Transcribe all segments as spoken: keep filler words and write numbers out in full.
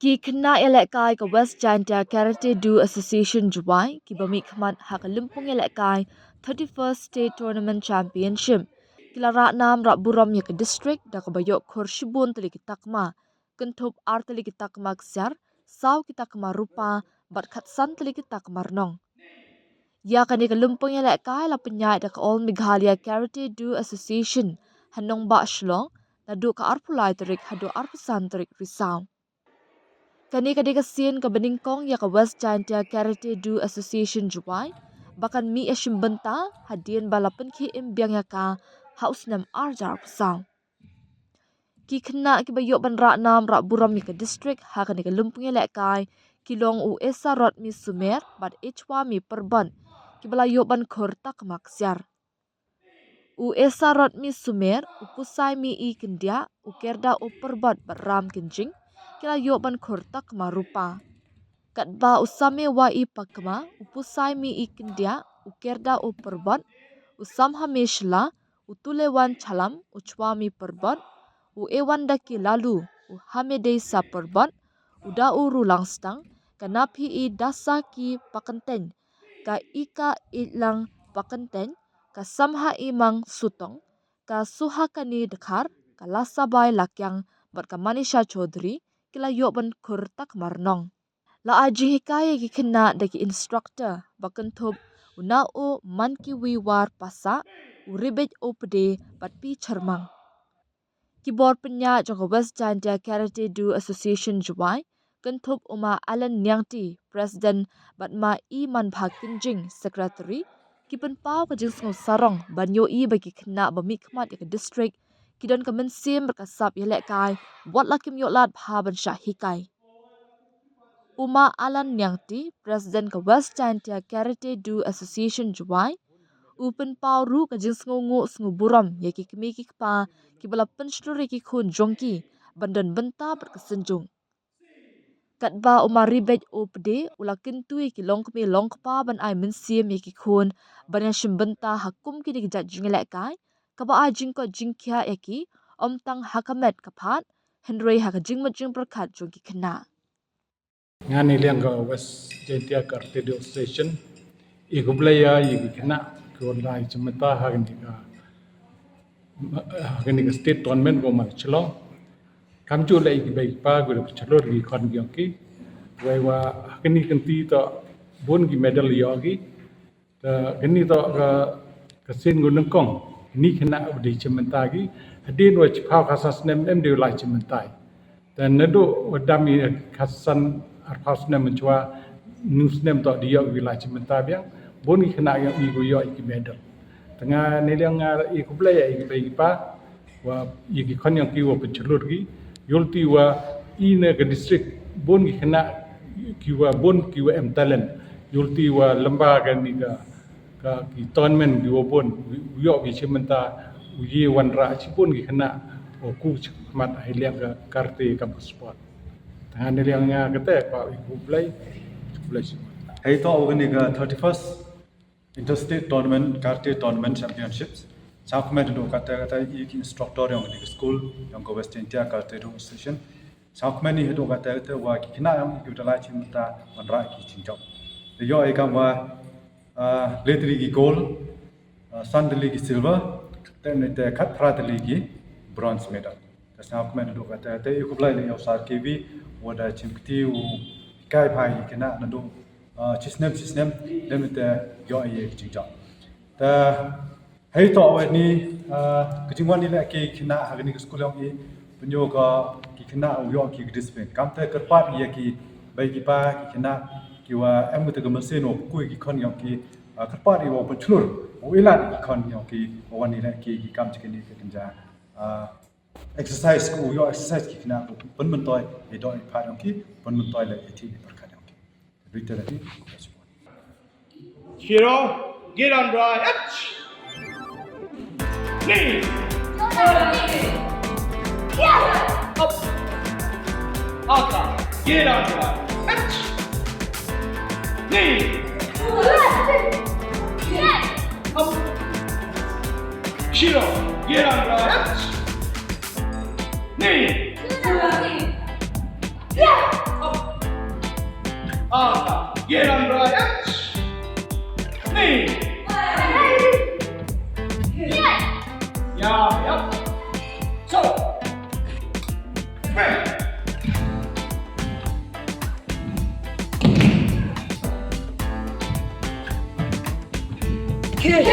Ki khynnah ïalehkai ka West Jaintia Karate Do Association Jowai kiba mihkhmat ha ka lympung ïalehkai thirty-first State Tournament Championship ki la rah nam rah burom ïa ka district da kaba ïoh khur shibun tylli ki takma, kynthup ar tylli ki takma ksiar, saw ki takma rupa bad khatsan tylli ki takma rnong. Ïa kane ka lympung ïalehkai la pynïaid da ka All Meghalaya Karate Do Association ha nongbah Shillong naduh ka arphew lai tarik haduh arphew san tarik Risaw. Kane ka dei ka sien kaba nyngkong ïa ka West Jaintia Karate Do Association Jowai ba kan mih ïashim bynta hadien ba la pynkhie im biang ïa ka ha u snem ar hajar arphew saw. Ki khynnah kiba ïoh ban rah nam rah burom ïa ka district ha kane ka lympung ïalehkai ki long u Esarotmi Sumer bad Echwami Pyrbot kiba la ïoh ban khur takma ksiar. U Esarotmi Sumer, u Pusaimi I Kyndiah, u Kerda O Pyrbot bad Ram Kynjing ki la ïoh ban khur takma rupa. Katba u Samewa I Pakma, u Pusaimi I Kyndiah, u Kerda O Pyrbot, u Samhame Shylla, u Tulewan Chalam, u Chwami Pyrbot, u Ewandaki Lalu, u Hamedei Sa Pyrbot, u Dauru Langstang, ka Naphi I Dasaki Pakenteng, ka Ika Itlang Pakenteng, ka Samha I Mang Sutong, ka Suhakani Dkhar, ka Lasabai Lakiang bad ka Manisha Chaudhary ki la ïoh ban khur takma rnong. La ai jinghikai ïa ki khynnah da ki instructor ba kynthup u Nau Mankiwi War Pasa, u Ribej Opde bad Pi Charmang. Ki bor pynïaid jong ka West Jaintia Karate Do Association Jowai kynthup u Ma Alan Niangti, President bad Ma I Manbha Kynjing, Secretary, ki pynpaw ka jingsngew sarong ban ïohi ba ki khynnah ba mihkhmat ïa ka district ki don ka mynsiem bad ka sap ïalehkai wat la kim ïoh lad bha ban shah hikai. U Ma Alan Niangti, President ka West Jaintia Karate Do Association Jowai, u pynpaw ruh ka jingsngewnguh sngewburom ïa ki kmie ki kpa kiba la pynshlur ïa ki khun jong ki ban don bynta bad ka synjuk. Katba u Ma Ribej Opde u la kyntu ïa ki longkmie longkpa ban ai mynsiem ïa ki khun ban ïashim bynta ha kum kine ki jait jingïalehkai kaba ai jingkoit jingkhiah ïa ki ym tang ha ka met ka phad hynrei ha ka jingmut jingpyrkhat jong ki khynnah. Nga na liang ka West Jaintia Karate Do Association, i khublei ïa ki khynnah ki wan lai shim bynta ha kane ka, ha kane ka state tournament ba man Shillong. Kam ju lei ki bei ki pa ki da pynchlur ki khon ki ong ki. Wei wa ha kane ka kynti to bun ki medal ïoh ki. Te kane to ka, ka sien ka nyngkong. Kine ki khynnah ba dei shim bynta ki. Hadien wa chiphaw khatsan snem em dei u lai shim bynta. Te naduh wa dam i khatsan arphaw snem mynshuwa, hynñiew snem to dei ïoh ki lai shim bynta biang. Bun ki khynnah ïoh ki, ïoh ki medal. Te nga na liang nga i khublei ïa ki bei ki pa. Wa ïa ki khon ïong ki wa pynchlur ki, ïoh lynti wa i na ka district bun ki khynnah ki wa bun ki wa em talent, ïoh lynti wa lymba kane ka, ka ki tournament ki wa bun, u ïoh ki shim bynta, u ïa wanrah shibun ki khynnah wa ku shakhmat ha liang ka karate kam ka sport. Te nga na liang nga kata ka i khublei, khublei shibun. Hei to wa kane ka thirty-first Interstate Tournament, Karate Tournament Championships. Sngewkmen haduh katta katta ïa ki instructor ïong kane ka school, ïong ka West Jaintia Karate Do Association. Sngewkmen ïa haduh katta katta wa ki khynnah ïong ki u da lai shim bynta wanrah ki jingjop. Te ïoh ïa kam wa, ah, le tylli ki gold, ah, san tylli ki silver, te ne te khatphra tylli ki bronze medal. Te sngewkmen haduh katta katta, ïa khublei leh ïa u Sir K V wa da shim kti u hikai bha ïa ki khynnah naduh, ah, shi snem shi snem, lem te ïoh ïa ki jingjop. Te hei to wa ni, ah, ka jingwan ïaleh ki khynnah ha kane ka school ïong i, pynïoh ka ki khynnah u ïoh ki discipline. Kam te kyrpad ïa ki bei ki pa ki khynnah ki wa em kata ka mynsiem wa pynkup ïa ki khon ïong ki, ah, kyrpad ïa wa pynchlur, u ïalam ïa ki khon ïong ki, wa wan ïaleh ki, ki kam jingkine ka kynja. Ah, exercise ko ïoh exercise ki khynnah ko pynmyntoi ïa doh ïa phad ïong ki, pynmyntoi leh ïa ki pyrkhat ïong ki. Rita lagi. Shiro, get on dry. Ach! Knee. Up. Aka, get on dry. Ach! Knee. Up. Shiro, get on dry. Ach! Knee. Up. Up. Get on the right. Knee. Yeah, yep. So. Bang. Kick.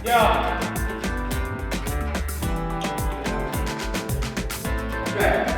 Yeah. Bang.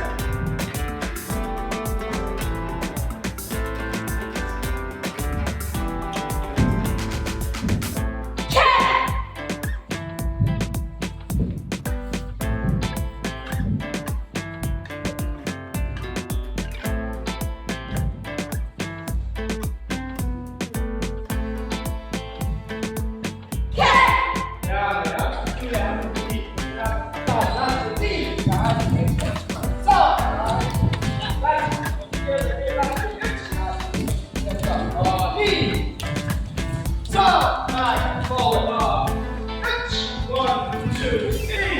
One, two, three.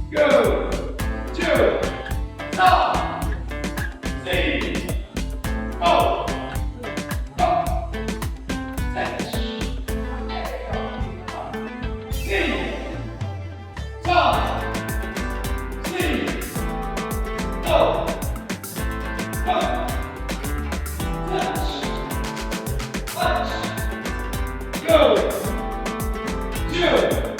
Go! Two! Stop! Sing! Go! Go! Stretch! Sing! Stop! Sing! Go! Go! Stretch! Stretch! Go! Two!